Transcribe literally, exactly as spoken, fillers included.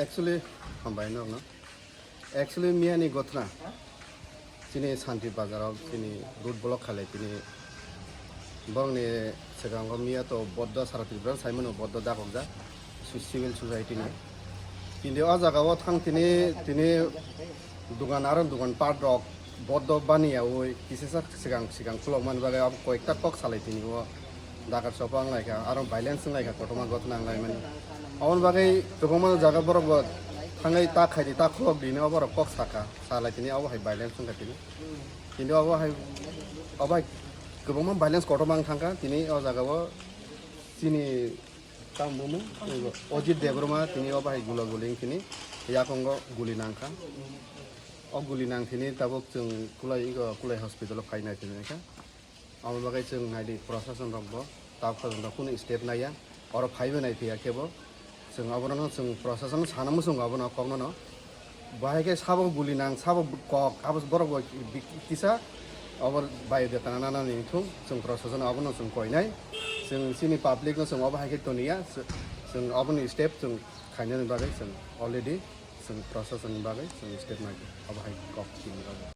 Actually, hambai nokno. Actually, miyani gotna. Chini Santi Bazar o chini road block khalai tini. Borokni swkango miya to boddo sara Tripura saimano boddo dakokjak. Su-, civil society ni. Kintu o jaga o thang tini, tini dukan aro dukan part rok boddo baniya oi kisisa swkang swkang khulok man bagwi abo koyekta kok salai tini o. Dakar sopo wng lai kha, aro violence wng lai kha, kotorma gotna wng lai mani. Aboni bagwi kwbangma jaga borok bo thangwi ta khaidi, ta khulok dini, obo rok kok saka, salai tini, obo hai violence wng kha tini. Tini obo hai, obo hai kwbangma violence kotorma wng thang kha tini o jaga o. Chini tamo bumo Ojit Debbarma tini obo hai gula guli wng tini yakungo guli nang kha. O guli nang tini tabuk chwng kulai, kulai hospital o phai nai tini kha. Abo bagwi chwng naidi, prosason rok bo tabuk sajwk rok kunu step naiya, oro phaibo nai phiya khe bo chwng obono chwng prosason sana muchungo obono kokno no. Bahai khe sabo guli nang, sabo kok, abo borok bo bi-, kisa obo biodata nana nani thung chwng prosason obono chwng koinai. Chwng chini public no chwng obo hai khe toniya, chwng oboni step chwng khainani bagwi chwng already chwng prosason ni bagwi chwng step nai obo hai kok chini bagwi.